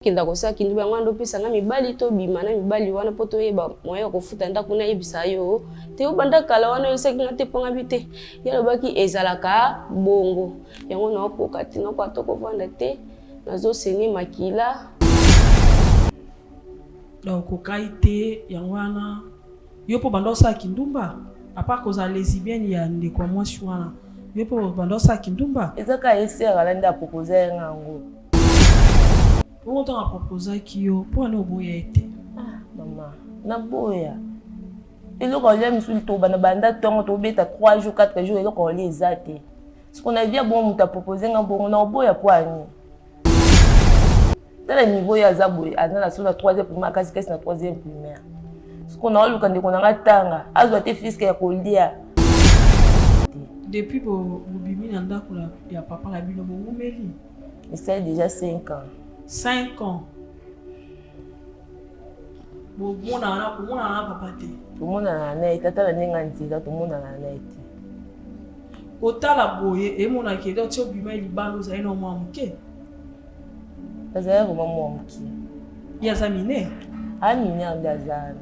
Kenda kosala kindumba yango wana nde opesa nga mibali tobima na mibali wana mpo toyeba moyen ya kofuta ndako nayebisa yo te obanda kala wana oyebisaki nga te mpo nga bi te ye alobaki ezalaka bongo yango naokoka te naokoka to kovanda te nazosene makila Donc okokai te yango wana yo mpo banda osala kindumba apart kozala lesbienne ya ndeko ya mwasi wana yo mpo banda osala kindumba eza kaka ye sœur ala nde aproposa ye nga yango bongo ntango aproposaki yo mpo wana oboya ye te ah, mama naboya eloko olia misusu tobanda banda ntongo tobeta 3 jours 4 jours eloko olia eza te siko na via bongo moto apropose nga bongo na oboya mpo ani tala niveau ye aza boye aza na so na troisième primaire akasi kasi na troisième primaire siko naoluka ndeko na nga tanga azwa te fiske ya kolia depuis bobimi na ndako ya papa na bino bowumeli esali déjà 5 ans 5 ans bomonana komonana na papa te tomonana na ye tata na ndenge ya nzela tomonana na ye te kotala boye emonaki ete ti obima libanda ozali na mwa moke azali vraiment mwa moke ye aza mineur a mineur nde aza wana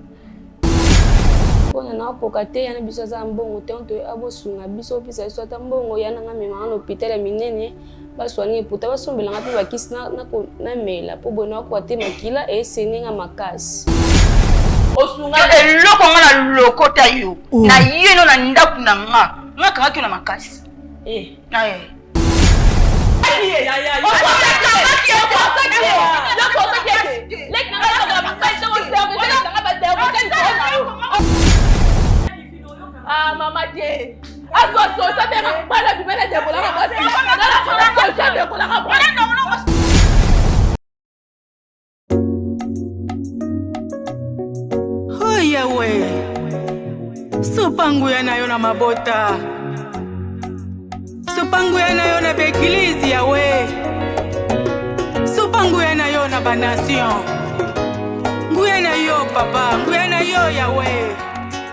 mpona nakoka te yana biso aza mbongo te to abosunga biso opesa biso ata mbongo ya nanga memanga na hôpital ya minene baswani eputa basombelanga mpe bakisi namela mpo boye nakoka te makila eseni nga makasi osunga eloko nga na lokota yo oh. na ye no na ndako na nga nga kangaki yo na makasi eh. eh. Ah, mama te. Azwa sosa te bana bibele dekolaka mwasi. Sosa dekolaka mwasi. Oh Yawe, sopa nguya na yo na mabota, sopa nguya na yo na baeglize Yawe, sopa nguya na yo na banation, nguya na yo papa, nguya na yo Yawe.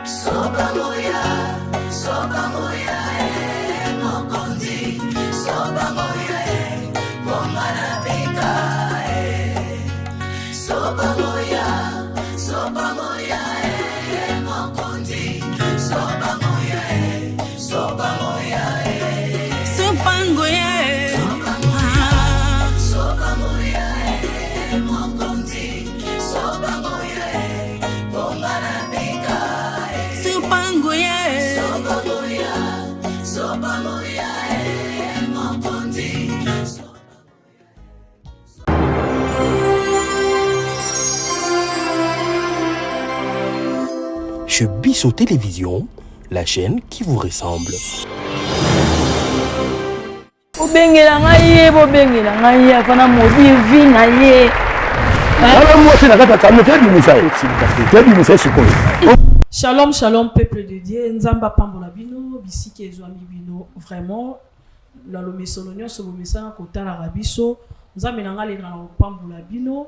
Sopa nguya, sopa nguya, eh, mokonzi, sopa nguya, eh, bonga na bika, eh. Sopa nguya, sopa nguya, eh, mokonzi, sopa nguya, eh, sopa nguya, eh. Sopa nguya, eh. Ah. Sopa nguya, eh, mokonzi, sopa nguya, eh, bonga na bika, eh. Sopa nguya, eh. Sopa nguya, sopa nguya, eh, mokonzi. Chez Bisso Télévision, la chaîne qui vous ressemble. Bobengela ngai ye, bobengela ngai ye, afana modi vi na ye. Wana mwasi na kati ya camion tebimisa ye tebimisa ye sikoyo. Shalom shalom peuple de Dieu nzambe apambola bino bisika ezwami bino vraiment na lomesono nyonso bomesana kotalaka biso nzambe na ngai alingaka na kopambola bino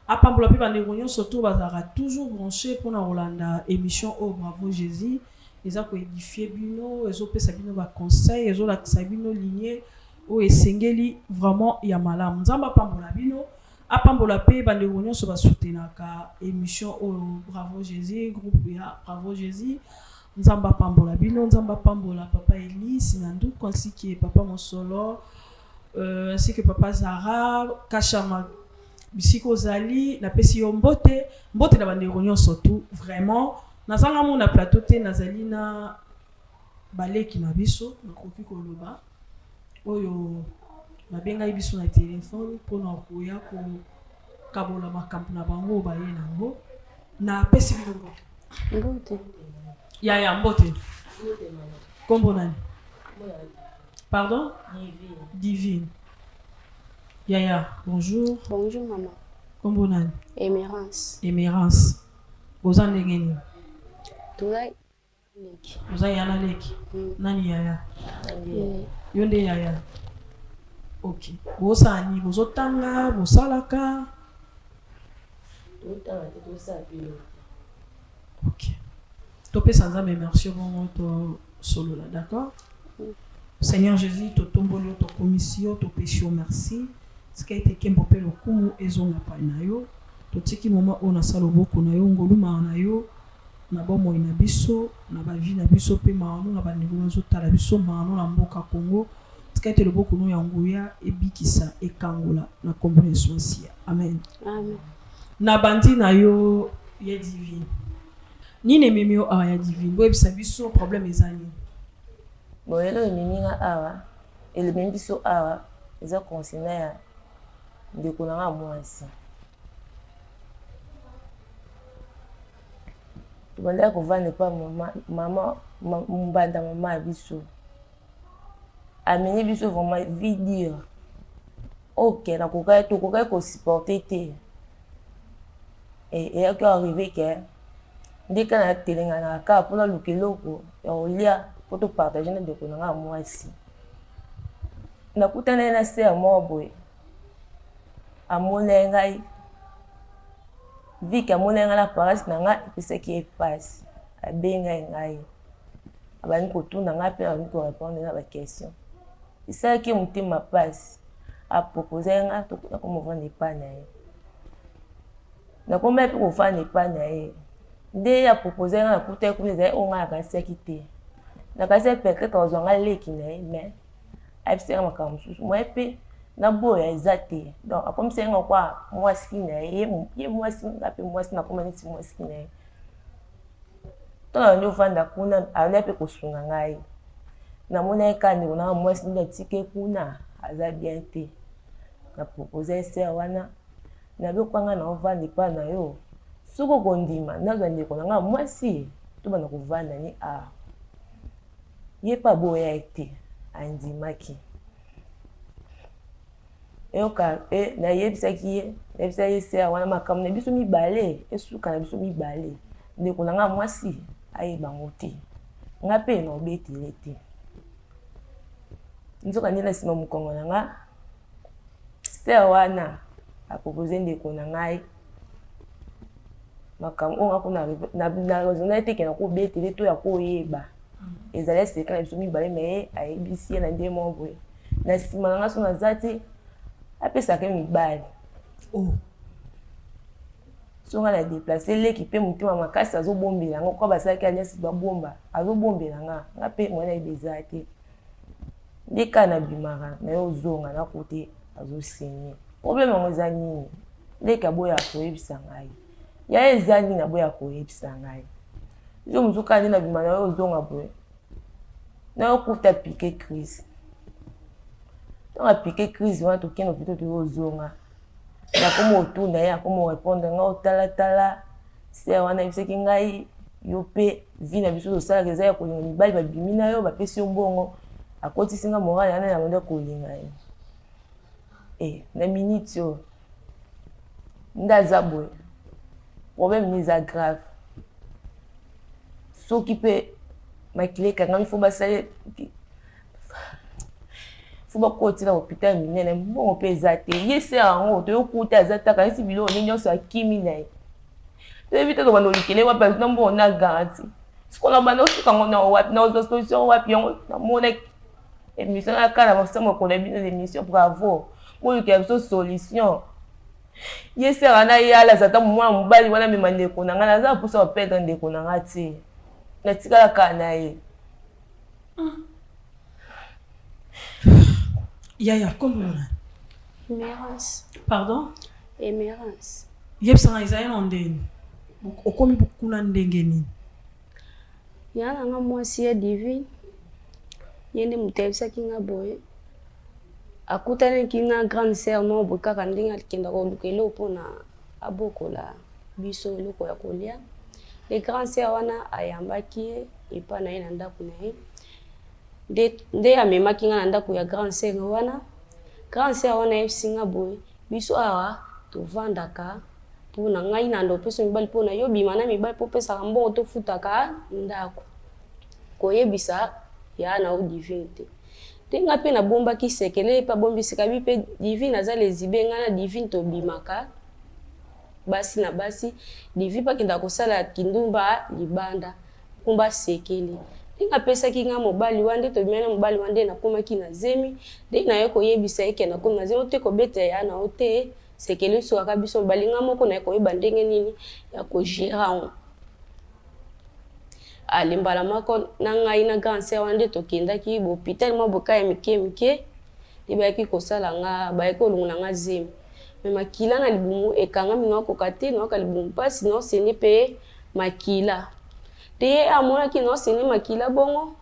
apambola mpe bandeko nyonso to bazalaka toujours branche mpona kolanda émission oyo bravo Jésus eza ko edifier bino ezo pesa bino ba conseil ezo lakisa bino ligne oyo esengeli vraiment ya malamu nzambe apambola bino apambola pe ba ndeko nionso ba soutenaka emission oyo bravo Jesus groupe ya bravo Jesus nzambe apambola bino nzambe apambola papa Elie Sinanduku ainsi que papa Mosolo euh, ainsi que papa Zara Kashama bisika ozali napesi yo mbote mbote na bandeko nyonso tout vraiment Naza nga moko na plateau te nazali na baleki na biso nakoki koloba oyo babengaki biso na telefone mpona koya kokabola makambo na bango oyo baye na yango napesi bino mbote mbote yaya mbote nkombo nani pardon divine yaya bonjour bonjour mama nkombo nani emerance emerance Boza ndenge nini? Toza leki. Oza yaya na leki? Mm. Nani yaya? Mm. Yo nde yaya. Ok. Bosala nini? Bozotanga, bosalaka? Totanga te, tosala pe eloko te. Ok. Topesa Nzambe merci bongo tosolola, d'accord? Mm. Seigneur Jésus, totomboli yo, tokumisi yo, topesi yo merci. Tika ete nkembo mpe lokumu ezonga epai na yo. Totiki moma oyo na sa loboko na yo, ngolu mawa na yo na bomoi na biso, na ba vie na biso mpe mawa no na bandeko bazo tala biso, mawa no na mboka Congo. Tika ete loboko no ya nguya ebikisa, ekangola na kombo na Yesu Masiya. Amen. Amen. Na bandi na yo ya Divine. Nini ememi yo awa ya Divine? Boyebisa biso problème eza nini? Bon, eloko ememi nga awa, ememi biso awa eza concernant ya ndeko na nga mwasi. Tobandaki kovanda epa mama, mama mbanda mama ya biso. Ameni biso vraiment vie dure. Ok, nakokaki tokokaki ko supporter te. Eyaki arrive ke nde kaka natelenganaka kaka mpo naluka eloko ya kolia mpo topartage na ndeko na ngai ya mwasi. Nakutanaki na sœur moko boye, amonaki ngai vu que amonaki ngai na apparence na ngai epesaki ye mpasi, abengaki ngai abandi kotuna ngai mpe abandi ko repondre na ba question. Esalaki ye motema mpasi, a proposaki ngai nakoma kovanda epai na ye. Nakomaki mpe kovanda epai na ye. Nde ye a proposaki ngai nakutaki kuna ezalaki oyo ngai nakanisaki te. Nakanisaki peut-être akozwa ngai leki na ye mais ayebisaki ngai makambo mosusu. Moyen mpe naboya eza te. Donc akomisaki ngai lokola mwasi na ye, ye mwasi ngai mpe mwasi nakoma neti mwasi na ye. Ntango nabandi kovanda kuna abandaki mpe kosunga ngai. Namonaki kaka ndeko na ngai mwasi nde atiki ye kuna aza bien te. Na proposer ye sœur wana nabi okoka ngai naovanda epai na yo soki okondima nazwa ndeko na ngai mwasi tobanda kovanda ni awa. Ye mpe aboyaki te, andimaki. Eyoka e, nayebisaki ye, nayebisaki ye sœur wana makambo na biso mibale esuka na biso mibale. Ndeko na ngai mwasi ayeba yango te. Ngai mpe naobetele te. Nzoka nde na nsima mokongo na nga sœur wana apropose ndeko na ngai makambo oyo nga kuna na raisonna te ke nakobetele to ya koyeba ezali eseka na biso mibale me ye ayebisi ye na nde moko boye na nsima na nga so naza te apesaka ye mibali oh. So nga na deplace leki pe motema makasi azobombela nga kwa basalaki alliance babomba azobombela nga nga pe mwana yeba eza te nde kaka nabimaka naye ozonga nakote azosigne problème yango eza nini leki aboyaka koyebisa ngai yaya eza nini aboyaka koyebisa ngai jo mosusu kaka nde nabima naye ozonga boye naye okuta pike crise ntango apike crise wana tokende hôpital toye ozonga Nakoma otuna ye akoma orepondre nga otalatala sœur wana ayebisaki ngai yo mpe vie na biso tosalaka eza ya kolinga mibali babimi na yo bapesi yo mbongo akotisi nga morale wana na banda kolinga ye e na minute oyo nde aza boye problème ni eza grave soki mpe makila ekangami fo basali fo bakoti na hôpital minene mbongo mpe eza te ye ser yango toyokuta aza te akanisi biloko nde nyonso akimi na ye toyebi te tobanda olukele wapi azwi na mbongo na garanti sikoyo na banda osuka yango na wapi na ozwa solution wapi yango namonaki émission na kala mosala mokolo na bino émission bravo bolukela biso solution ye ser wana ye alaza ata mwana mobali wana mema ndeko na ngai naza mposa koperdre ndeko na ngai te natikala kaka na ye Yaya, kombo na nani? Emerance. Pardon? Emerance. Yebisa nga ezali na ndenge okomi kuna ndenge nini? Ya na nga mwasi ya divine ye nde moto ayebisaki nga boye akutanaki na grande sœur moko boye kaka ndenge akenda koluka eloko mpona abokola biso eloko ya kolia le grand sœur wana ayambaki ye epa na ye na ndako na ye nde, nde amemaki nga na ndako ya grande sœur wana. Grande sœur wana ayebisi nga boye, biso awa tovandaka mpo na ngai na ndo opesa mibali mpo na yo bima na mibali mpo opesaka mbongo tofutaka ndako koyebisa ya na yo divine te te nga mpe nabombaki sekele ye mpe abombisika bi mpe divine aza lezibe ngai na divine tobimaka basi na basi divine mpe akendaka kosala kindumba libanda kumba sekele. Ndenge apesaki nga mobali wana nde tobimaki na mobali wana nde nakomaki na zemi nde naye koyebisa ye ke nakomi na zemi te kobeta ya na yo te sekele esukaka biso mibali nga moko naye koyeba ndenge nini ya ko gerer yango. Ale mbala moko na ngai na grande sœur wana nde tokendaki ba hopital mwa boka ya mike mike nde bayaki kosala nga bayaki kolongola nga zemi mais makila na libumu ekangami naokoka te naoka libumu mpasi naosende mpe makila te ye amonaki naosende makila bongo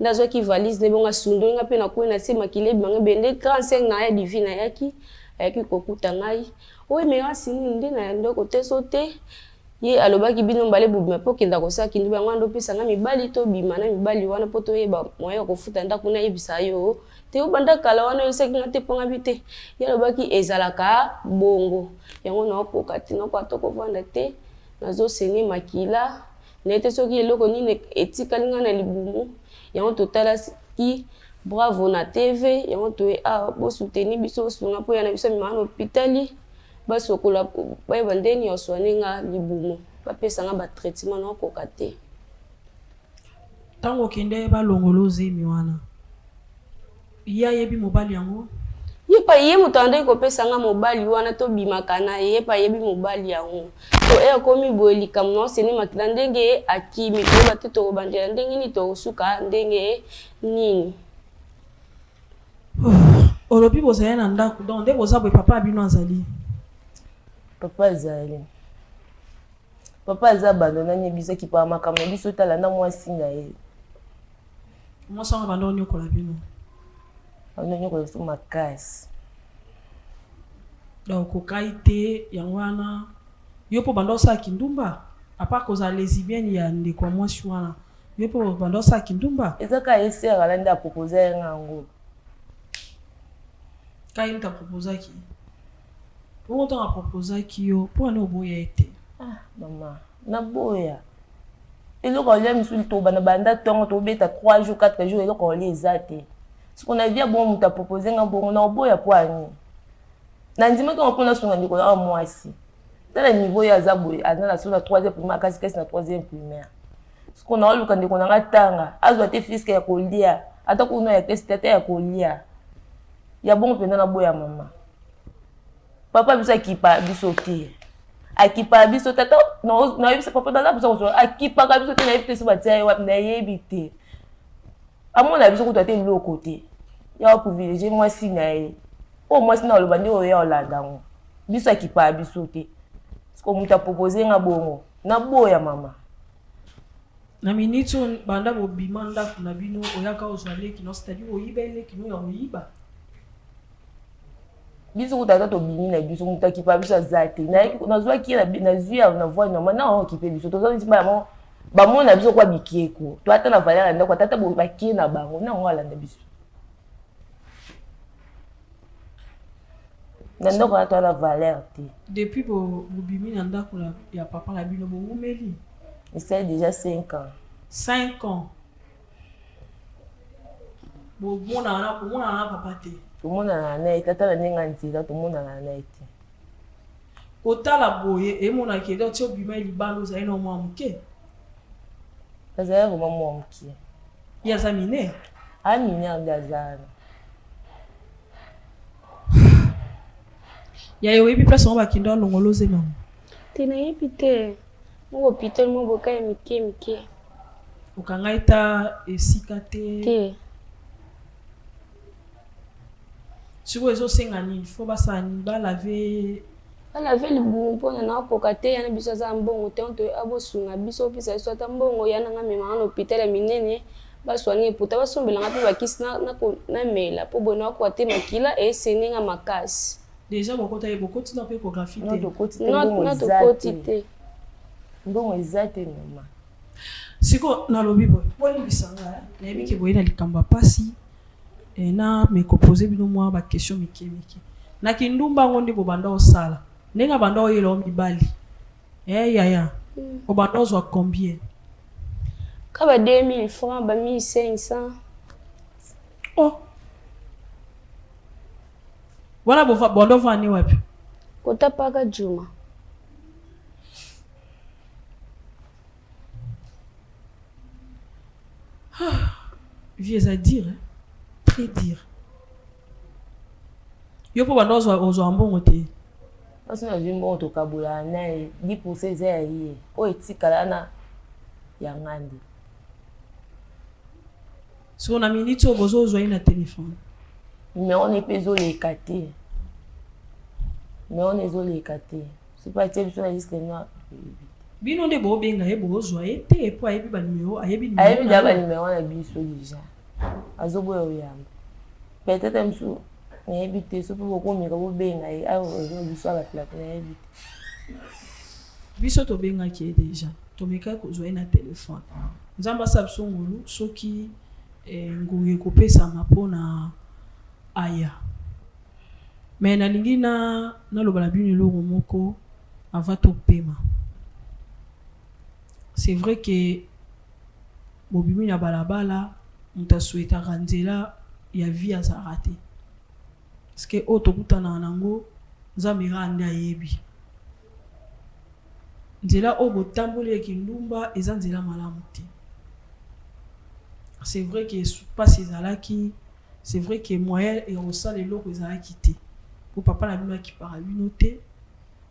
nde azwaki valise nde bongo asundoli nga mpe nakwei na se makila ebima nga ebele nde grande sœur na ya divine ayaki ayaki kokuta ngai oyo emerance nini nde na ndoko te so te Ye alobaki bino mbale bobima pe okenda kosala kinduba yango wana opesa nga mibali tobima na mibali wana po toyeba moyen ya kofuta ndaku nayebisa yo te obanda kala wana oyebisaki nga te po nga bi te ye alobaki ezalaka bongo yango naokoka te naokoka ata kovanda te nazo saigner makila nayebi te soki eloko nini etikali nga na libumu yango totalaki bravo na TV yango toye awa bo soutenir biso bosunga po ya na biso amemaka na hopitali Basokola bayeba ndenge nini ya soigner nga libumu bapesa nga ba traitement nakoka te. Tango okende balongola yo zemi wana ye ayebi mobali yango? Ye pe ye moto abandaki kopesa nga mobali wana tobimaka na ye ye pe ayebi mobali yango to heure ekomi boye likambo na osene makila ndenge akimi toyeba te tokobandela ndenge nini tokosuka ndenge nini. Olobi bozali na ndako donc nde boza boye papa na bino azali? Papa azali. Papa aza abandonani biso akipaka makambo na biso tala na mwasi na ye. Mwasi wango abanda onyokola bino? Abanda onyokola biso makasi. Donc okokai te yango wana yo mpo obanda osala kindumba apart kozala lesibienne ya ndeko ya mwasi wana Yo pe obanda osala kindumba? Eza kaka ye sœur wana nde a proposa ye nga yango. Kaka ye mutu a proposaki? Bongo tango a proposaki yo po nini oboya ye te? Ah maman naboya eloko ya kolia misusu tobanda banda tongo tobeta 3 jours 4 jours eloko ya kolia eza te siko na vie ya bongo mutu a propose nga bongo nakoboya po ya nini? Nandimaki yango po nasunga ndeko na nga muasi tala niveau ye aza boye aza na so na troisième primaire akasi kasi na troisième primaire sikoyo naoluka ndeko na nga tanga azwa te fiske ya kolia ata kuna ya kesi te ata ya kolia ya bongo mpenza naboya mama papa biso akipa biso te akipaka biso tata nayebisa papa naza mposa kozwa akipaka biso te nayebi te so batia ye wapi nayebi te amona biso kutu ata eloko te ya privilégie mwasi na ye oyo mwasi na oloba nde oyo ya olanda yango biso akipaka biso te siko moto apropose nga bongo naboya mama na minute oyo banda bobima ndako na bino oyaka ozwa leki no c'est-à-dire oyiba eleki no ya koyiba biso kuta ata tobimi na biso moto akipa biso aza te nazwaki ye nazwi ya na voi normal na okipe biso toza neti bana bamona biso kwa bikeko to ata na valeur ya ndako ata ata bakie na bango na yango alanda biso na ndako wana toza na valeur te depuis bobimi na ndako ya papa na bino bowumeli esali déjà 5 ans 5 ans bomonana bomonana na papa te tomonana na ye tata na ndenge ya nzela tomonana na ye te kotala boye emonaki ete ti obima ye libanda ozali na mwa moke azali vraiment mwa moke ye aza mineur a mineur nde aza wana Yaya oyebi place yango bakenda alongola ozemi yango? Te nayebi te. Moko hôpital moko boka ya mike mike. Okanga eta esika te? Te. Sikoyo ezosenga nini? Faut basala nini? Balave balave libumu mpona nakoka te yana biso aza mbongo te to abosunga biso opesa biso ata mbongo ya nanga memanga na hôpital ya minene baswani eputa basombela nga mpe bakisi namela mpo boye nakoka te makila esene nga makasi deja bokota ye bokoti na mpe échographie te tokoti te mbongo eza te mama sikoyo nalobi boye bolimbisa nga nayebi ke boye na likambo ya mpasi eh, na mekopose bino mwa baquestion mike mike na kindumba yango nde bobanda osala ndenge abanda oyela o mibali Eh yaya, obanda ozwa combien? Ka ba 2000 francs, ba 1500. Oh. Wana bova bondo va ni wapi? Kota paka Juma. Vie eza dire, hein? Très dire. Yo mpo banda ozwa ozwa mbongo te. Soki nazwi mbongo tokabolaka na ye 10 pourcent eza ya ye oyo etikala na ya nga nde. Sikoyo na minute oyo bozozwa ye na telefone. Numero na ye mpe ezoleka te. Numero na ezoleka te. Soki atie biso na liste noire toyebi te. Bino nde bobenga ye bozwa ye te po ayebi ba numero ayebi numero ayebi deja ba numero na biso deja azoboya oyamba peut-être mosusu nayebi te soki bokomeka bobenga ye awa biso ya baplateau nayebi te biso tobengaki ye deja tomekaki kozwa ye na telefone nzambe asala biso ngolu soki eh, ngonga ekopesama mpona aya mais nalingi na naloba na bino eloko moko avant topema c'est vrai que bobimi na balabala moto asouhaitaka nzela ya vie azalaka te parce que oyo tokutanaka nango nzambe kaka nde ayebi nzela oyo botamboli ya kindumba eza nzela malamu te c'est vrai que mpasi ezalaki c'est vrai que moyen ya kosala eloko ezalaki te po papa na bino akipaka bino te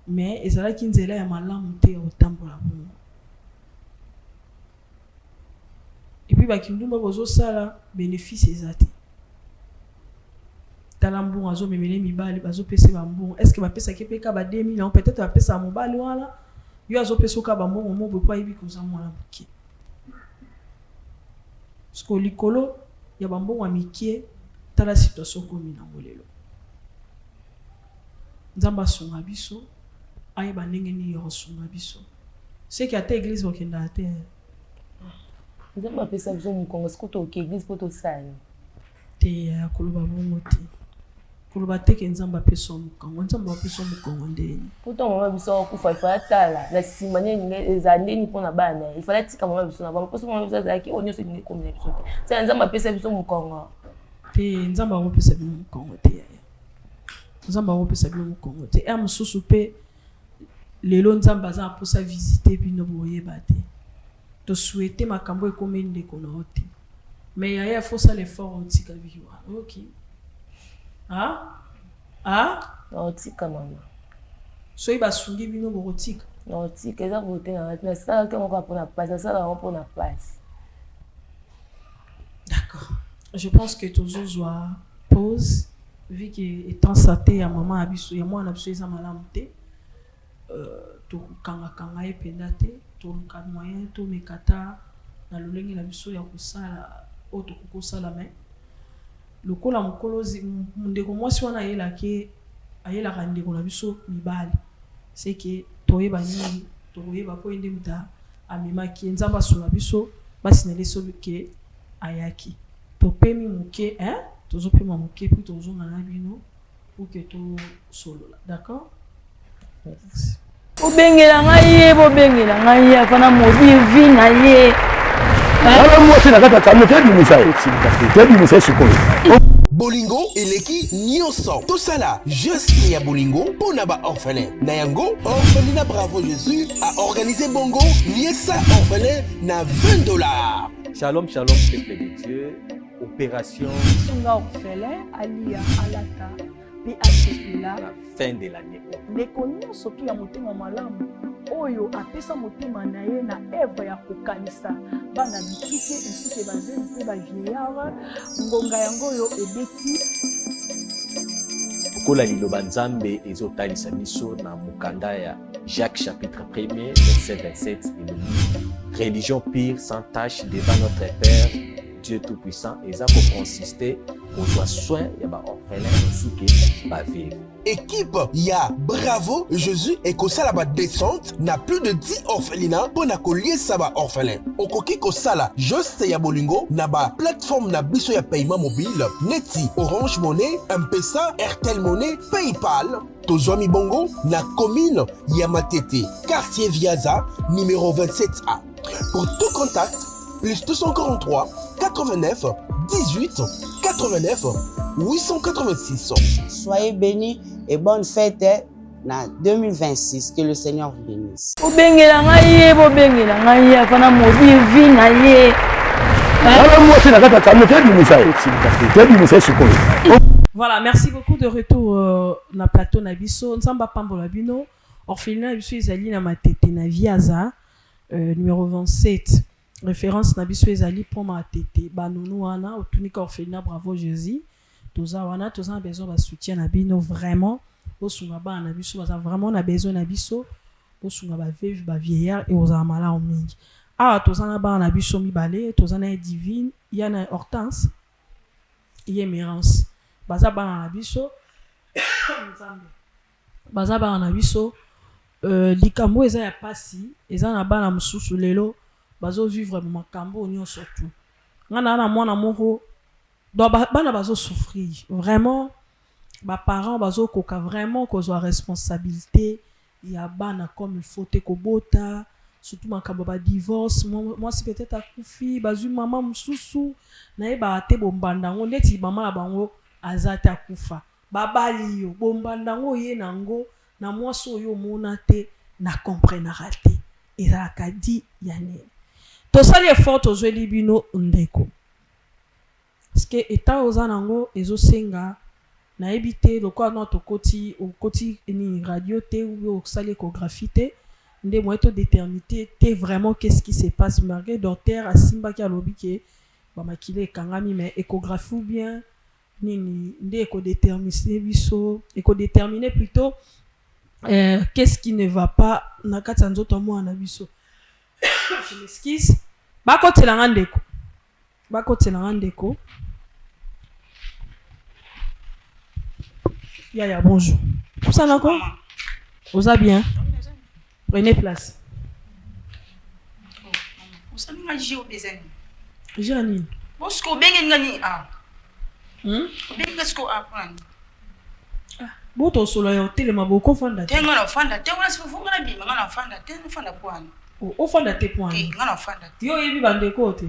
mais ezalaki nzela ya malamu te ya kotambola bongo et puis bakindumba bozosala bénéfice eza te tala mbongo azomemele mibali bazopesa bambongo est ce que bapesaki mpe ka ba 2000 yango peut-être bapesaka mobali wana yo azopesa oka bambongo mo boye po ayebi koza mwana moke parce que likolo ya bambongo ya mike tala situation okomi nango lelo nzambe asunga biso ayeba ndenge nini ya kosunga biso seke ata église bakendaka te nzambe apesa biso mokongo siko toke église mpo tosala te ya koloba bongo te koloba te ke nzambe apesa mokongo nzambe apesa mokongo ndeni po ntango mama biso akufa ifale atala na nsima nini ezala ndeni mpo na bana na ye ifale atika mama biso na bango mposo mama biso azalaki oyo nyonso elingi ekomi na biso te sala nzambe apesa biso mokongo te nzambe akopesa bino mokongo te yaya nzambe akopesa bino mokongo te ere mosusu mpe lelo nzambe aza na mposa visite bino boyeba te tosouhaite makambo ekomi ndeko na yo te mais yaya faut sala effort otika vie wana oyoki ah ah naotika mama soki basungi bino bokotika naotika eza bote na ngai nasalaki yango kaka mpona pasi nasala yango mpona pasi d'accord je pense que tozozwa pause vu que étant santé ya mama ya biso ya mwana biso eza malamu te euh, tokokangakanga ye mpenza te toluka moyen tomeka ta na lolenge na biso ya kosala oyo tokoki kosala mais lokola mokolo ndeko mwasi wana ayelaki ayelaka ndeko na biso mibali c'est que toyeba nini tokoyeba mpo ye nde moto amemaki ye nzambe asunga biso basinale so ke ayaki topemi moke hein tozopema moke puis tozonga na bino pour que tosolola d'accord merci bobengela ngai ye bobengela ngai ye afana maudire vie na ye wana mwasi na kati ya camion tebimisa ye tebimisa ye sikoyo bolingo eleki nyonso tosala geste ya bolingo mpo na baorphelin na yango orphelina bravo jésus aorganize bongo liesa orphelin na 20 dollars Shalom, shalom, peuple de Dieu. Opération. Sunga orphelin, alia, alata, pe asepela. La fin de l'année. Ndeko nyonso tu ya motema malamu oyo apesa motema na ye na evre ya kokanisa bana bitike ainsi ke bazemi mpe bavieillard ngonga yango oyo ebeti lokola liloba nzambe ezotalisa biso na mokanda ya jacques chapitre 1er verset 27 elobi religion pure sans tache devant notre père dieu tout puissant eza kokonsiste kozwa soin ya baorphelin ainsi ke baveuve Equipe ya Bravo Jesus ekosala ba descente na plus de 10 orphelinats mpo na koliesa ba orphelins. Okoki kosala geste ya bolingo na ba plateforme na biso ya paiement mobile neti Orange Money, M-Pesa, Airtel Money, PayPal. Tozwami bongo na commune ya Matete, quartier Viaza, numéro 27A. Pour tout contact, plus 243 89 18 89 886. Soyez bénis et bonne fête na 2026. Que le Seigneur vous bénisse. Bobengela ngai ye, bobengela ngai ye, afana maudire vie na ye. Wana mwasi na kati ya camion tebimisa ye tebimisa ye sikoyo. Voilà, merci beaucoup de retour euh, na plateau na biso. Nzamba pambola bino. Orphelinat na biso ezali na Matete na Viaza euh, numéro 27. Référence na biso ezali pont Matete. Banunu wana otunika orphelinat bravo Jésus. Toza wana toza na besoin ba soutien na bino vraiment. Bosunga bana na biso baza vraiment na besoin na biso. Bosunga ba veuve ba vieillard ekozala malamu mingi. Awa toza na bana na biso mibale, toza na ye Divine, ya na Hortense, ye Emerance. Baza bana na biso. Nzambe. Baza bana na biso. Euh, likambo eza ya pasi, eza na bana mosusu lelo bazo vivre makambo nyonso tout. Nga na na mwana moko donc bana bazo souffrir vraiment ba parents bazo koka vraiment kozwa responsabilité ya bana comme il faut te kobota surtout makambo ba divorce mwasi peut-être akufi bazwi mama mosusu nayebaka te bombanda yango ndeti mama na bango aza te akufa babali yo bombanda yango oye na yango na mwasi oyo omona te na comprenaka te ezalaka di ya nini tosali effort tozweli bino ndeko Parce que etat oza nango ezo senga nayebi te lokola nanu tokoti okoti nini radio te ou bien osali echographie te nde moyen to determiner te vraiment qu'est ce qui se passe malgre docteur asimbaki alobi ke ba makila ekangami mais echographie ou bien nini nde eko determiner biso eko determiner plutot euh, qu'est ce qui ne va pas na kati ya nzoto ya mwana na biso je m'excuse bakotela nga ndeko Bakotela nga ndeko. Yaya bonjour. Pusana ko? Oza bien? Prenez place. Osali nga jeu obeza nini? Jeu nini? Bosiko obengi nga nini ah? Hmm? Obengi nga siko ah pona nini? Ah, boto solo ya otelema bokofanda te. Te nga na ofanda te wana siko nga na bima nga na ofanda te na ofanda po wana. Ofanda te po wana. Te nga na ofanda te. Yo oyebi bandeko te?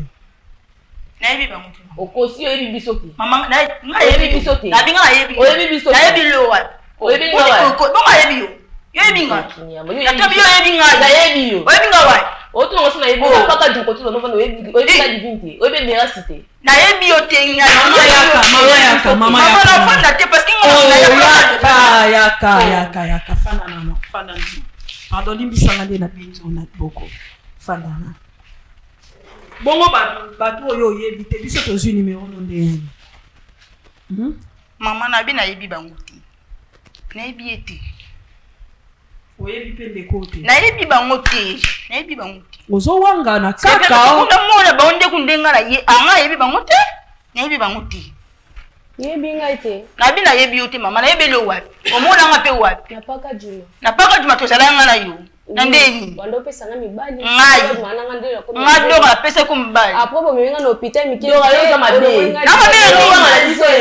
Nayebi bango te. Okosi oyebi biso te. Mama nayebi biso te. Nayebi nga nayebi. Oyebi biso te. Nayebi lo wapi. Oyebi nga wapi. Bongo ayebi yo. Yo oyebi nga. Natobi yo oyebi nga. Nayebi yo. Oyebi nga wapi. Otuna ngo so nayebi yo. Paka djoko tuna no oyebi oyebi nga divine te. Oyebi merasi te. Nayebi yo te nga. Mama yaka, mama yaka, mama yaka. Mama nafanda te parce que nga yaka yaka yaka yaka fanda nano, fanda nano. Pardon limbisa nga nde na binzo na boko. Fanda nano. Bongo bato oyo oyebi te biso tozwi numero no ndenge nini? Hmm? Mama nabi nayebi bango te. Nayebi ye te. Oyebi mpe ndeko te. Nayebi bango te. Nayebi bango te. Ozowangana kaka. Namona bango nde kunde nga na ye. Anga ah, nayebi bango te. Nayebi bango te. Yebi ngai te. Nabi nayebi yo te mama, nayebeli yo wapi? Omona nga mpe wapi? Na paka Juma. Na paka Juma tozalaka nga na yo. Na ndeni. Banda opesa nga mibali. Ngai. Nga Dora apesa ko mibali. Après bomemi nga na hôpital mike. Dora yo oza mabe. Na mabe yo nini?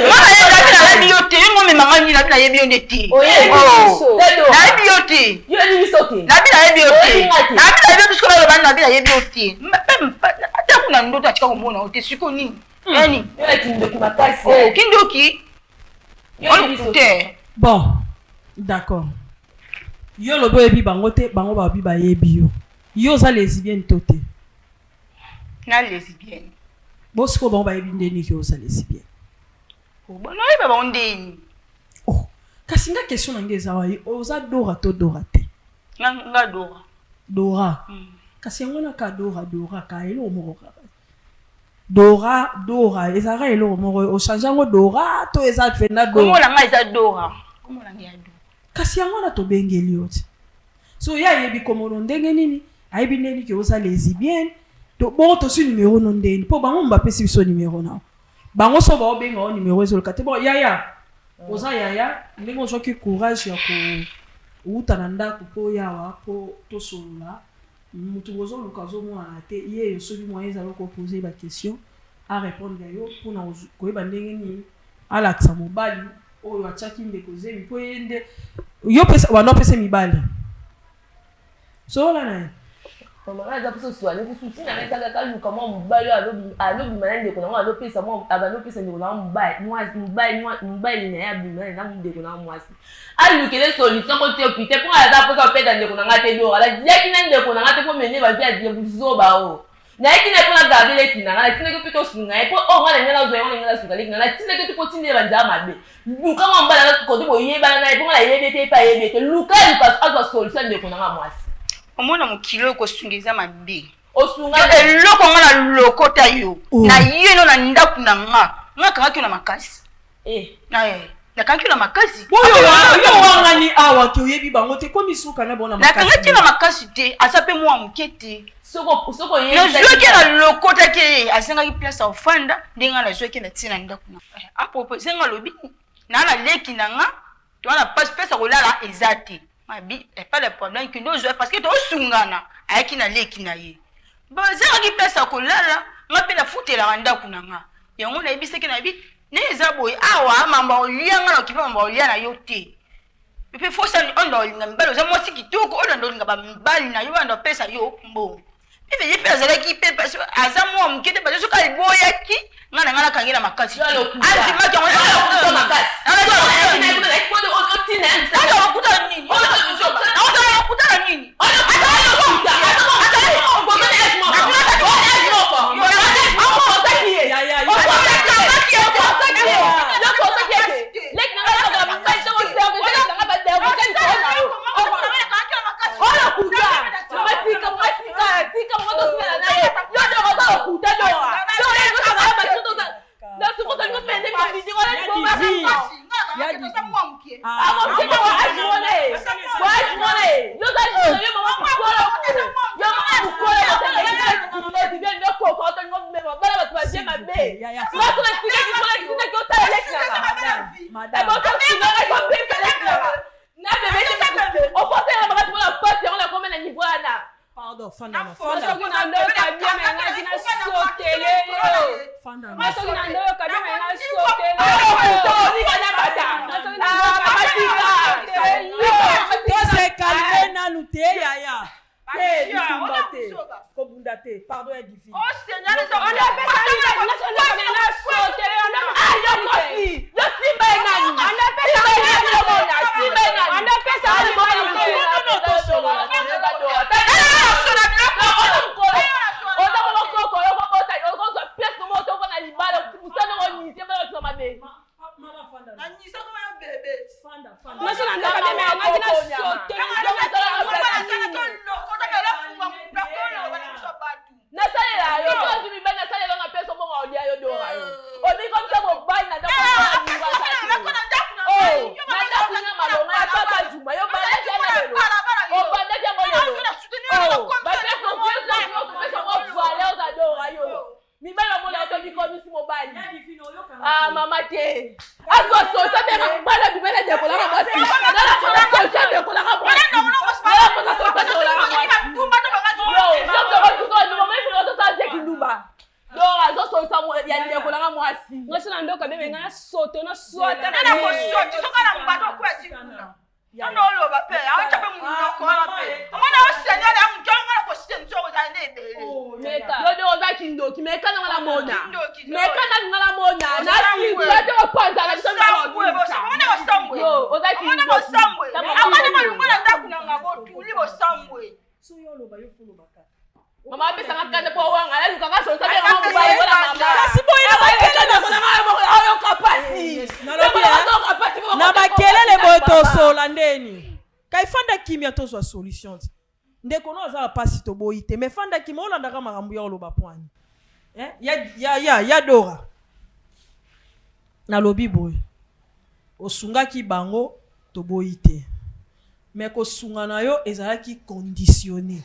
Nga nayebi nabi nayebi yo te. Yo ngo mema nga nini nabi nayebi yo nde te. Oyebi oh. biso. Nayebi yo te. Yo oyebi biso te. Nabi nayebi yo te. Nabi nayebi yo te sikoyo naloba nabi nayebi yo te. Ata kuna ndoto atika komona yo te sikoyo nini? Hmm. Yani. Yo na kindoki makasi. Oh, kindoki. Te. Bon, d'accord. Yo lobi oyebi bango te, bango babi bayebi yo. Yo oza lesbienne to te? Na lesbienne. Bo sikoyo bango bayebi nde nini ke oza lesbienne? Oh, bon, oyeba bango nde nini? Oh, kasi nga question na nga eza waye, oza Dora to Dora te? Nga, nga Dora. Dora. Mm. Kasi yango na ka Dora, Dora ka eloko moko kaka. Dora, Dora, ezalaka eloko moko, o changer yango Dora to eza pena Dora? Kombo na nga eza Dora. Kombo na nga ya Dora. Kasi yango wana tobengeli yo ti. So ye ayebi kombo no ndenge nini? Ayebi ndenge nini ke oza lesbienne? To bongo tozui numero no ndenge nini? Po bango bapesi biso numero na yo. Bango so baobenga yo numero ezoluka te. Bon yaya, oza yaya ndenge ozwaki courage ya kowuta na ndako po oya awa po tosolola. Mutu bozoluka azomonana te yeyo soki moyen ezali oko poser ye ba question a repondre yo pona koyeba ndenge nini alakisa mobali oyo atiaki ndeko zemi po ye nde yo pesa obanda opesa mibali solola na ye. Mama nga naza posa osolola ne souci na nga eza kaka aluka mwa mobali oyo alobima na ndeko na ngo alopesa mwa abandi opesa ndeko na ngo mobali mobali na ye abima na ndeko na ngo mwasi alukele solution ko tie pite mpo nga naza mposa kopeta ndeko na nga te dora nadiaki na ndeko na nga te mpo mene bavi ya buzoba oyo. Nayaki na ye mpo na garde leki na nga, natindaki yo mpe tosunga ye, mpo oyo nga nalingi nazwa yango nalingi nasunga leki na nga, natindaki yo te mpo otindela ba nzela mabe. Luka mwa mobali yango kote boyebana na ye, mpo nga nayebi ye te, ye mpe ayebi ye te. Luka ye luka azwa solution ya ndeko na nga mwasi. Omona mokili oyo kosunga eza mabe. Osunga Yo eloko nga na lokota yo na ye no na ndaku na nga nga kangaki yo na makasi. Eh. Eh, nakangaki yo na makasi. Oyo yo wangani awa ke oyebi bango te komi suka na bona makasi. Nakangaki yo na makasi te, aza pe mwa moke te. Soko soko ye. Nazwaki na lokotaki ye, asengaki place ya ofanda ndenge nga nazwaki na tina ndako na. Eh, a propose nga lobi na na leki na nga to na place place ya kolala eza te. Mabi, eh, pas de problème kende ozwa parce que tosungana ayaki na leki na ye. Bazangaki place ya kolala, nga pe nafutelaka ndako na nga. Yango nayebisaki na bi Ne eza boye awa mamba olia nga na okipe mamba olia na yo te mpe fosa oyo olinga mibali oza mwasi kitoko oyo nda olinga bamibali na yo banda opesa yo mbongo mpe ye mpe azalaki mpe aza mwa moke te bazo soki aliboyaki nga na nga nakangi na makasi andimaki yango lokuta na nini Pardon, fanda na fanda. Soki na ndoka bien mais nga na sotele yo. Fanda na. Soki na ndoka bien mais nga sotele yo. Tose calme nanu te yaya. Te bitumba te. Kobunda te. Pardon ya divine. Oh Seigneur, Nasalela yo soki ozwi mibali nasalela yo na pesa obongo olia yo dora yo omikomisa mobali na ndako na ndako na malonga ya papa juma yo bandaki yango lelo obandaki yango lelo bapesa ngo valeur za dora yo mibali omona yo tomikomisi mobali ah mama te azwa sosa benga mobali abimela dekolaka mwasi nalakosa dekolaka mwasi nalakosa sosa dekolaka mwasi donc azosolisa ya ndeko nanga mwasi mwasi na ndoka bebe nga nasoto naswata Nano oloba pe aotya pe munoko wana pe omona yo seigneur ya moto yango na kosenso kozala nde ebele oh, yo nde oza kindoki meka nanga na mona meka nanga na mona nasika te opanza na biso oza kindoki amoni bolungo na ndako na nga botuli bosambwe Mama apesa nga kanda po wanga naluka nga solution benga nga mobali wana mama. Kasi boye na makelele ayoka pasi. Ayoka pasi. Na makelele boye tosola ndeni. Kai fanda kimia tozwa solution ti. Ndeko no aza na pasi toboyi te mais fanda kimia olandaka makambo ya oloba poani. Eh ya ya ya ya Dora. Nalobi boye. Osungaki bango toboyi te. Mais kosunga na yo ezalaki conditionne.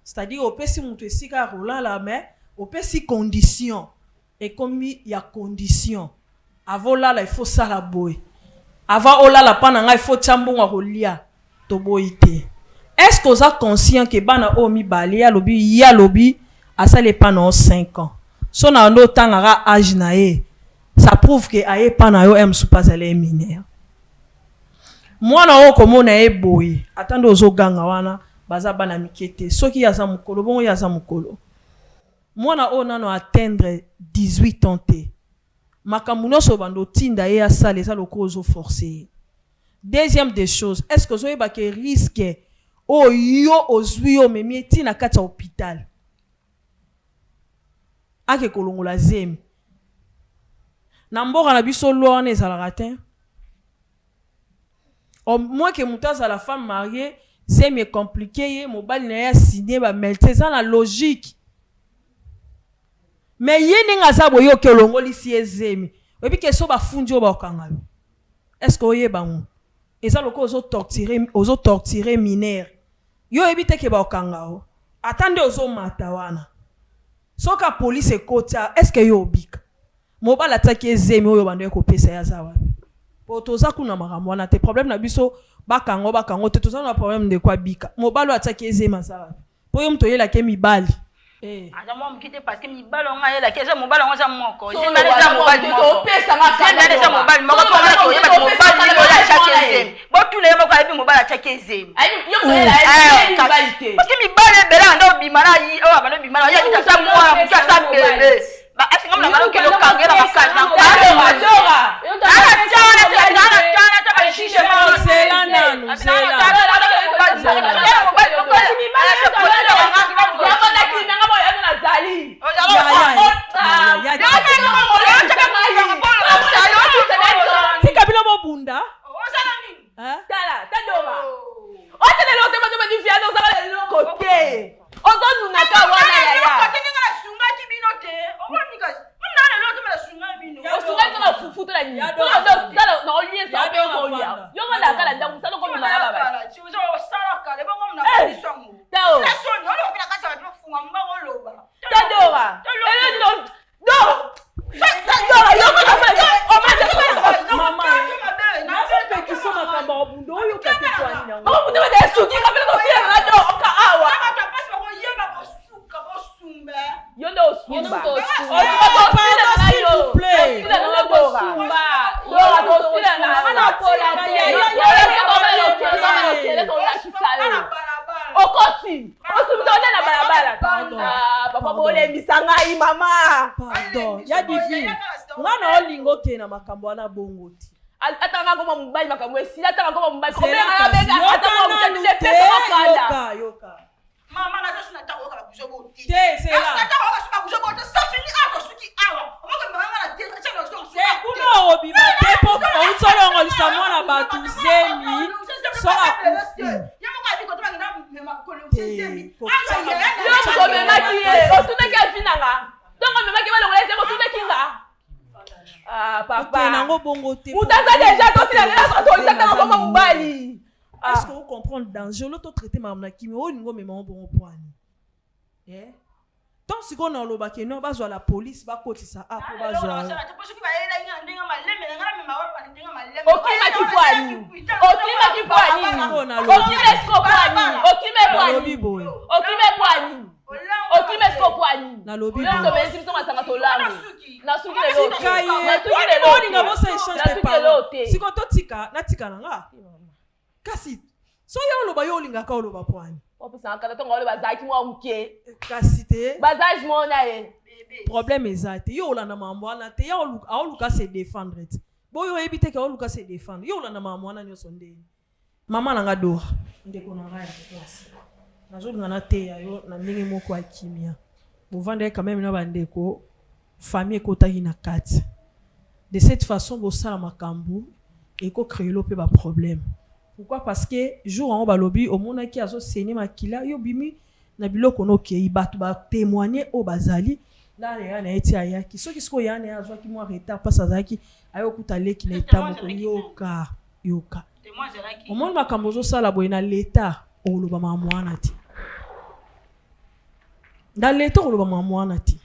C'est à dire opesi mutu esika ya kolala mais opesi condition ekomi ya condition avant olala il faut osala boye avant olala pa na ngai il faut otia mbongo ya kolia toboyi te est ce que oza conscient que bana oyo mibale ye alobi ye alobi asali epa na yo 5 ans so na bando otangaka age na ye ça prouve que aye epa na yo un mosusu pe azali ye mineur Mwana oyo komona ye boye ata nde ozo ganga wana baza bana mike te soki ye aza mukolo bongo ye aza mukolo mwana oyo nanu a atteindre 18 ans te makambu nionso obanda otinda ye asala eza lokola ozo force ye deuxième des choses est ce que ozo yeba ke risque oyo yo ozui yo omemi ye ti na kati ya hopital. Ake kolongola zemi. Na mboka na biso loi wana ezalaka te. Au moins que moto azala femme mariee, zemi e compliquer ye, mobali na ye a signer ba medecins, eza na logique. Mais ye ndenge aza boye oke olongolisi ye zemi. Oyebi ke so bafundi yo bakokanga yo. Est-ce que oyeba ngo? Eza lokola ozo torturer, ozo torturer mineur. Yo oyebi te ke bakokanga yo? Ata nde ozo mata wana. Soki ka police ekoti awa est ce que yo obika? Mobali atiaki ye zemi oyo obandaki kopesa ye aza wapi? Po toza kuna makambo wana te problème na biso bakanga yo bakanga yo te toza na problème ndeko abika. Mobali oyo atiaki ye zemi aza wapi? Po yo mutu oyelaki ye mibali. Eh. Aza mwa moke te parce que mibali yango ayelaki eza mobali yango aza moko. Solo Zemi wana eza wana mobali moke, moko. topesa nga Zemi wana eza kanda mobali moko Solo po wana nga moke, toyeba ke topesa mobali nga nini oyo kanda atiaki wana. zemi. Botuna ye moko ayebi mobali atiaki zemi. Ayebi yo moto oyela ye mibali te. Parce que mibali ebele anda obima na yi oyo abanda obima na ye abita aza mwana moke aza bebe. Ba est-ce que ngambo na okende okanga ye na makasi na Zela nanu, zela. Tika bino bobunda. Tala, tadora. Otala eloko te bato badi viande ozala eloko te. Ozonunaka wana yaya. Osungaki to na fufu to na nini? To na osala na oliesa mpe okolia. Yo ngo na kala ndako mosala okomema na babasi. Tao. Tadora. Eloko Dora. Dora yo ngo na Nazopekisa makambo ya bunda oyoka te po anini yango. Mama mutu bada esuki nga pele kosila na dora awa. Yo nde osumba. Pardon, s'il vous plaît. Okosi. Osumba nde na balabala. Ah, papa bolembisa ngai mama. Pardon, ya divine. Nga na olinga okende na makambo wana bongo te. Atanga koma mobali makambo esila atanga koma mobali Zela kobenga kasi, benga yoka atanga nanu mobali te, pesa makanda. yoka, yoka. Mama naza suna ntango oyoka babuzo bo te. Te, zela. Nasuna ntango oyoka suna babuzo bo te. Ça fini awa tosuki awa. Omoko mama nga na te. Atia na biso Te, kuna obima te po outi olongolisa mwana bato zemi so akufi. Ye moko abi koto bakenda mema kolongisa zemi. Te, kotiaka Yo moto omemaki ye otunaki avi na nga ntongo omemaki balongola ye otunaki nga ah papa Okende nango bongo te. moto aza deja tosila nde tolisa ntango koma mobali Est-ce que vous comprenez le danger? L'autre traité maman na kimi, oyo ningo mema bongo poani. Eh? Tant sikoyo na oloba ke non bazwa la police bakotisa a po bazwa yo. Okimaki pwani okimaki pwani okima esiko pwani okima Nalobi pwani boye. okima pwani okima esiko pwani Nalobi Yo boye. tobelisi biso masanga tolango nasuki lelo te Tika ye. nasuki Pwani lelo bolinga bosa te échange de nasuki lelo parole. te Sikoyo totika natika na nga. Kasi so yo oloba yo olingaka oloba pwani. opesanga kanda ntongo wana bazalaki mwa moke Kasi te bazalaki mwa na ye problème eza te yo olanda makambo wana te ye aoluka se défendre te boyo oyebi te ke aoluka se défendre yo olanda makambo wana nyonso ndeni mama na nga Dora ndeko na ngai ya mwasi nazolinga nateya yo na ndenge moko ya kimia bovandaki quand même na bandeko famille ekotaki na kati de cette façon bosala makambo ekocréer mpe baproblème pourquoi parce que jour yango balobi omonaki azosene makila yo bimi na biloko na okei bato batémoigne oyo bazali na yaya na ye ti ayaki soki sikoyo yaya na ye azwaki mwa retard mpasi azalaki aye okuta leki na eta moko yoka yoka omoni makambo ozosala boye na leta okoloba makambo wana te na leta okoloba makambo wana te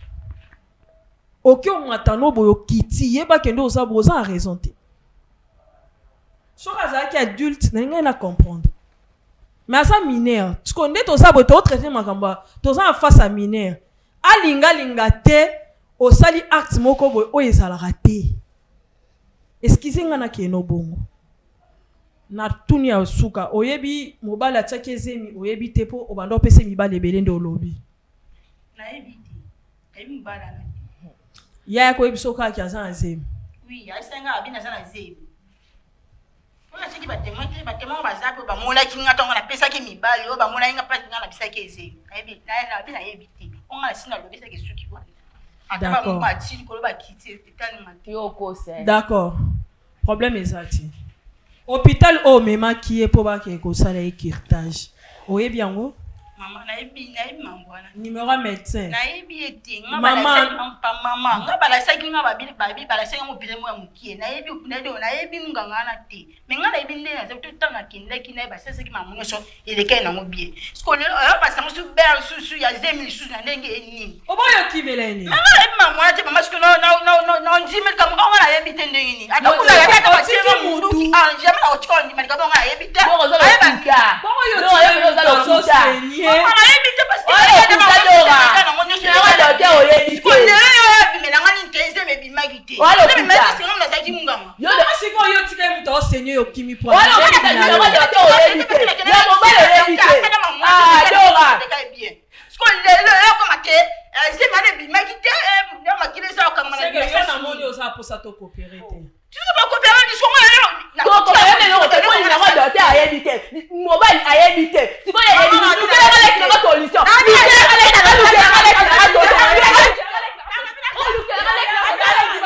oke omata no boye okiti yeba kende oza boye oza na raison te soki azalaki adulte na ngai na comprendre mais aza mineur sikoyo nde toza boye totraite makambo ya- toza na face ya mineur alingalinga te osali acte moko boye oyo ezalaka te excuse nga nakende bongo na tuni ya suka oyebi mobali atiaki ezemi oyebi te mpo obanda opesa mibali ebele nde olobi nayebi te nayebi mobali wana te yaya koyebi so kaka aza na zemi oui ayebisa nga abi naza na zemi oyo natiaki batémoin te batémoin oyo baza mpe bamonaki nga ntango napesaki mibali oyo bamonaki nga mpasi nga nabisaki ezemi nayebi nayebi te o nga nasi nalobisaki esuki wana. Ata D'accord. bamati likolo bakiti etalima te. Yo okosa. D'accord. Problème eza te. Hôpital oyo omemaki ye mpo bakende kosala ye curetage. Oyebi yango? Mama nayebi nayebi mambo wana. Numéro ya médecin. Nayebi ye te. Nga Mama- balakisaki pa mama. Nga balakisaki nga babi babi balakisaki ngo pire mo ya mokie. Nayebi nayebi nayebi nganga wana te. Mais nga nayebi nde naza to tanga kendaki naye basalisaki makambo nyonso elekaki nango bien. Siko lelo oyo basango su bel susu ya zemi lisusu na ndenge enini. Oboyi okimela ye nini? Mama nayebi mambo wana te mama siko na na na na na ndimi likambo nga nayebi te ndenge nini. Ata kuna Yo, nayebi ata otiki batie nga munduki. Ah jamais nakotika ondima likambo nga nayebi te. Bongo oza Nayeba lokuta. Bongo yo Dora, yo mpe oza lokuta. Mama nayebi te parce que Oyo lokuta, Dora. Dora, docteur oyebi te. lelo yo abimelanga nini te ezemi ebimaki te Oyo lokuta. Ezemi ebimaki te, singa nazalaki munganga Yo de- sikoyo yo tika ye moto aosenye yo okimi po Oyo lokuta, numéro docteur oyebi te. Ya mobali oyebi te. Ah, Dora. siko lelo eyokoma te ezemi wana ebimaki te eh, makili eza okangama na Seke yo namoni oza mposa tokopere te. Tokopere te eloko te, mpo numéro docteur ayebi te. Mobali ayebi te. Sikoyo ayebi Mama, lukelaka leki nanga solution. Lukelaka leki nanga, lukelaka leki nanga solution. Lukelaka leki nanga solution.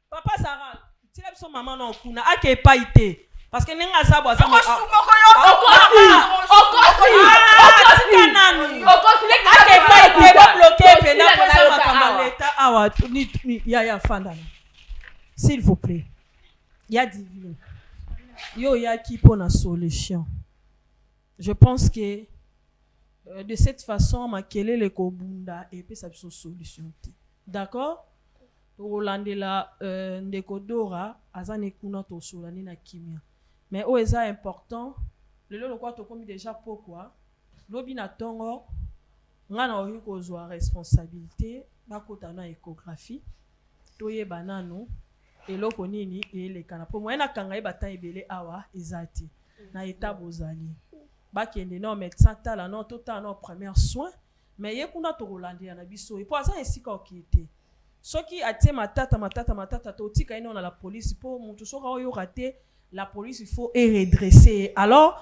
Papa Sarah, tila biso mama na okuna ake epai te parce que ndenge aza bo aza mo- Okosi! Okosi! Ah, Okosi! tika nanu. Okosi, leki nanga Ake epai te lokuta. babloke mpena Tosila mpo eza na makambo ya awa. leta awa ya ya fanda na s'il vous plaît ya divine yo oyaki mpo na solution je pense que de cette façon makelele kobunda epesa biso solution te d'accord tokolandela ndeko dora aza ne kuna tosola nde na kimia mais oyo eza important lelo lokola tokomi déjà pokwa lobi na ntongo ngai nakoki kozwa responsabilité bakota na échographie toyeba nanu eloko nini elekana mpo moye nakanga ye batan ebele awa eza te na eta bozali bakende no médecin tala no totala no première soin mais ye kuna tokolandela na biso ye mpo aza na esika okee te soki atie matata matata matata totika ye nano na la police mpo motu soki aoyoka te la police il faut eredresse ye alors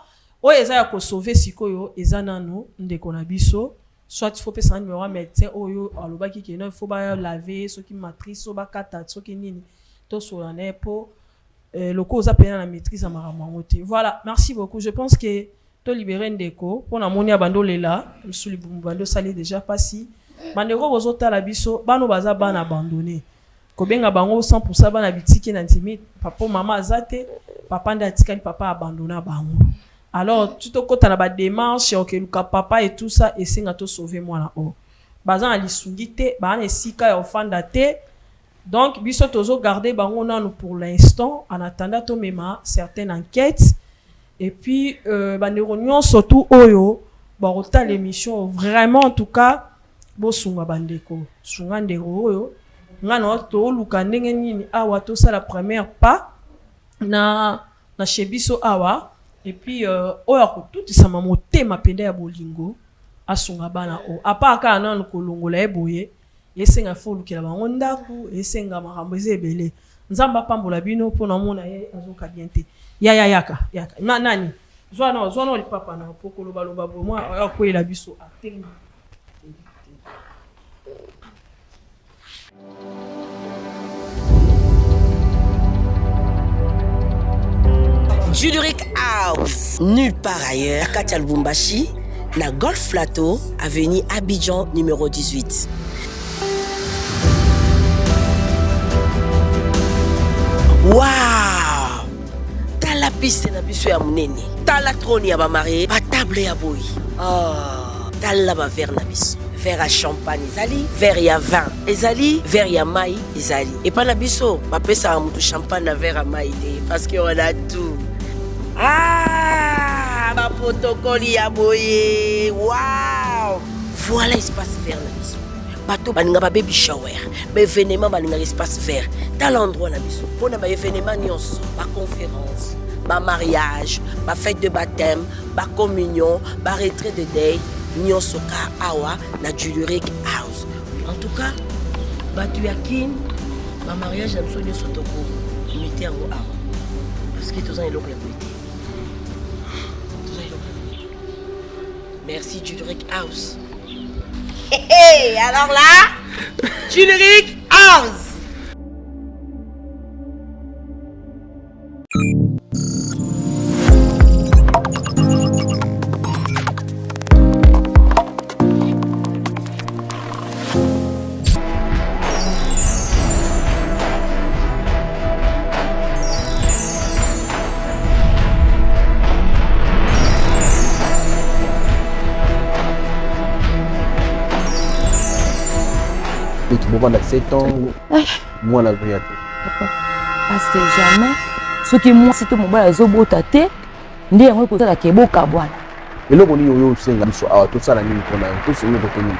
oyo eza ya kosauve sikoyo eza nanu ndeko na biso soit il faut pesa numéro ya médecin oyo alobaki ke non il faut balave ye soki matrice so bakata soki nini tosola na ye mpo lokola oza mpena na maîtrise ya makambo yango te. Voilà, merci beaucoup. Je pense que tolibere ndeko mpo namoni ya bando olela mosusu libumu bando osali déjà mpasi. Bandeko bozotala biso, bana oyo baza bana abandonné, kobenga bango 100 bana bitike na ndimi papa mama aza te, papa nde atikali, papa abandonna bango. Alors ti tokɔta na badémarche ya okeluka papa et tout ça, esenga tosauve mwana oyo. Baza na lisungi te, baa na esika ya ofanda te. Donc biso tozogarde bango nanu pour l'instant en attendant tomema certaines enquêtes. Et puis bandeko nyonso tu oyo bakotala émission, vraiment en tout cas bosunga bandeko, sunga ndeko oyo. Nga na toluka ndenge nini awa tosala première pas na chez biso awa. Et puis oyo akotutisama motema mpenza ya bolingo asunga bana oyo apa kaka nanu kolongola ye boye, esenga fo olukela bango ndako, esenga makambo eza ebele. Nzambe apambola bino mpo na omona ye azoka bien te. Ya ya yaka yaka na nani zwa na zwa na lipapa na po kolobaloba boye mwa akweyela biso atelemi. Juduric House, nulle part ailleurs, Katia Lubumbashi, na Golf Plateau, avenue Abidjan numéro 18. Wow! Tala piste na biso ya monene, tala trône ya bamarie, batable ya boyi. Oh, tala baverre na biso. Verre ya champagne ezali, verre ya vin ezali, verre ya mai ezali. Epai na biso bapesaka motu champagne na verre ya mai te parce que on a tout. Ah, baprotocole ya boye. Wow! Voilà espace vert na biso. Bato balinga ba baby shower, baévénement balingaka espace vert. Tala endroit na biso mpona baévénement nyonso, baconférence, bamariage, bafête de baptême, bacommunion, baretrait de deuil, nyonso ka awa na Juluric House. En tout cas bato ya Kine, bamariage na biso nyonso toko imite yango awa parce que toza na eloko ya boye te, toza eloko ya boye te. Merci Julric House. Hey, hey, alors là, Julric House. Bovanda 7 ans mwana azoya te. Parce que jamais soki mwasi to mobali azobota te nde yango ekosalaka ebokabwana. Eloko nini oyo osenga biso awa tosala nini mpona yo tosengi kote nini?